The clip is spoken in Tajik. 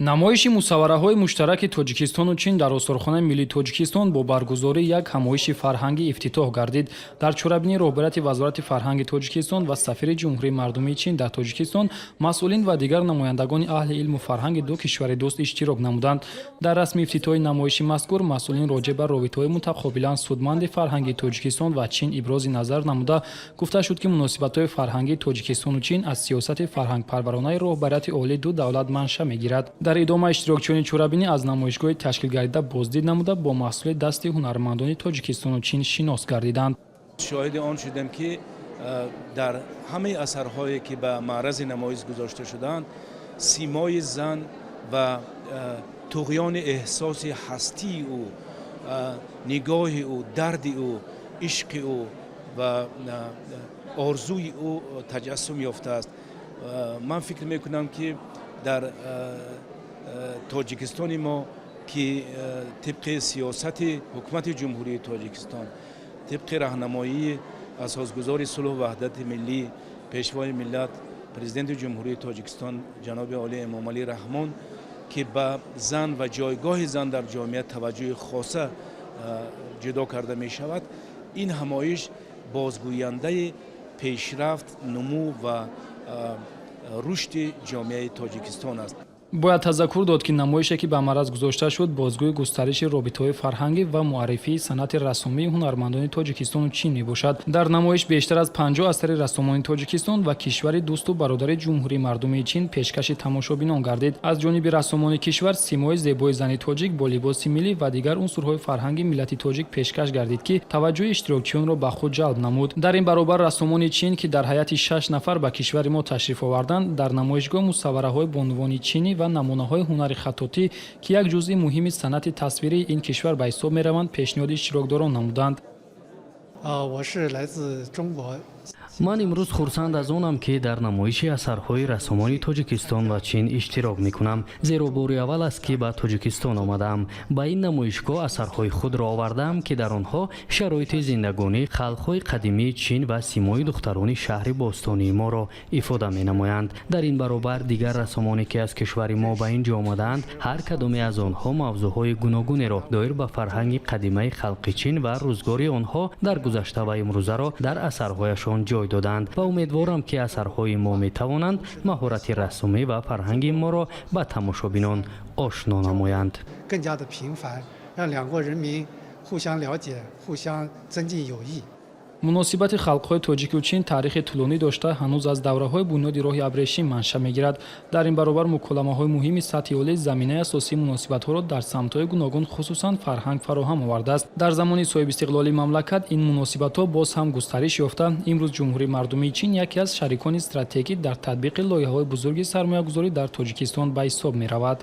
Намоиши мусаввараҳои муштараки Тоҷикистону Чин дар Осорхонаи миллии Тоҷикистон бо баргузории як ҳамоиши фарҳангӣ ифтитоҳ гардид. Дар чорабинӣ роҳбарияти Вазорати фарҳанги Тоҷикистон ва сафири Ҷумҳурии Мардумии Чин дар Тоҷикистон, масъулин ва дигар намояндагони аҳли илму фарҳанги ду кишвари дӯст иштирок намуданд. Дар расми ифтитоҳи намоиши мазкур масъулин роҷеъ ба робитаҳои мутақобилан судманди фарҳангии Тоҷикистон ва Чин ибрози назар намуда, гуфта шуд, ки муносибатҳои фарҳангии Тоҷикистону Чин аз сиёсати фарҳангпарваронаи роҳбарияти олии ду давлат манша мегирад. Дар идома иштирокчиёни чорабинӣ аз намоишгоҳи ташкилгардида боздид намуда, бо маҳсули дасти ҳунармандони Тоҷикистону Чин шинос гардиданд. Шоҳиди он шудем, ки дар ҳамаи асарҳое, ки ба маърази намоиш гузошта шудаанд, симои зан ва туғёни эҳсоси ҳастии ӯ, нигоҳи ӯ, дарди ӯ, ишқи ӯ ва орзуи ӯ таҷассум ёфтааст. Ман фикр мекунам, ки дар Тоҷикистони мо, ки тибқи сиёсати Ҳукумати Ҷумҳурии Тоҷикистон, тибқи раҳнамоии Асосгузори сулҳу ваҳдати миллӣ, Пешвои миллат, Президенти Ҷумҳурии Тоҷикистон ҷаноби олӣ Эмомалӣ Раҳмон, ки ба зан ва ҷойгоҳи зан дар ҷомеа таваҷҷӯҳи хоса ҷудо карда мешавад, ин ҳамоиш бозгӯяндаи пешрафт, нумӯ ва рушди ҷомеаи Тоҷикистон аст. Бояд тазаккур дод, ки намоише, ки ба маъраз гузошта шуд, бозгӯи густариши робитаҳои фарҳангӣ ва муаррифии санъати рассомии ҳунармандони Тоҷикистону Чин мебошад. Дар намоиш бештар аз 50 асари рассомони Тоҷикистон ва кишвари дӯсту бародари Ҷумҳурии Мардумии Чин пешкаши тамошобинон гардид. Аз ҷониби рассомони кишвар симои зебои зани тоҷик бо либоси миллӣ ва дигар унсурҳои фарҳанги миллати тоҷик пешкаш гардид, ки таваҷҷӯҳи иштирокчиёнро ба худ ҷалб намуд. Дар ин баробар рассомони Чин, ки дар ҳайати шаш нафар ба кишвари мо ташриф оварданд, дар намоишгоҳ мусаввараҳои бонувони чинӣ ва намунаҳои ҳунари хаттотӣ, ки як ҷузъи муҳими санъати тасвирии ин кишвар ба ҳисоб мераванд, пешниҳоди иштирокдорон намуданд. 我是来自中国。 Ман имрӯз хурсанд аз онам, ки дар намоиши асарҳои рассомони Тоҷикистон ва Чин иштирок мекунам, зеро бори аввал аст, ки ба Тоҷикистон омадаам. Ба ин намоишгоҳ асарҳои худро овардаам, ки дар онҳо шароити зиндагонии халқҳои қадимии Чин ва симои духтарони шаҳри бостонии моро ифода менамоянд. Дар ин баробар дигар рассомоне, ки аз кишвари мо ба ин ҷо омадаанд, ҳар кадоме аз онҳо мавзӯъҳои гуногунеро доир ба фарҳанги қадимаи халқи Чин ва рӯзгори онҳо дар гузашта ва имрӯзаро дар асарҳояшон ҷой доданд ва умедворам, ки асарҳои мо метавонанд маҳорати рассомӣ ва фарҳанги моро ба тамошобинон ошно намоянд. 更加的频繁，让两国人民互相了解、互相增进友谊。 Муносибати халқҳои тоҷику чин таърихи тӯлонӣ дошта, ҳанӯз аз давраҳои бунёди роҳи абрешим манша мегирад. Дар ин баробар муколамаҳои муҳими сатҳи олӣ заминаи асосии муносибатҳоро дар самтҳои гуногун, хусусан фарҳанг, фароҳам овардааст. Дар замони соҳибистиқлолии мамлакат ин муносибатҳо боз ҳам густариш ёфта, имрӯз Ҷумҳурии Мардумии Чин яке аз шарикони стратегӣ дар татбиқи лоиҳаҳои бузурги сармоягузорӣ дар Тоҷикистон ба ҳисоб меравад.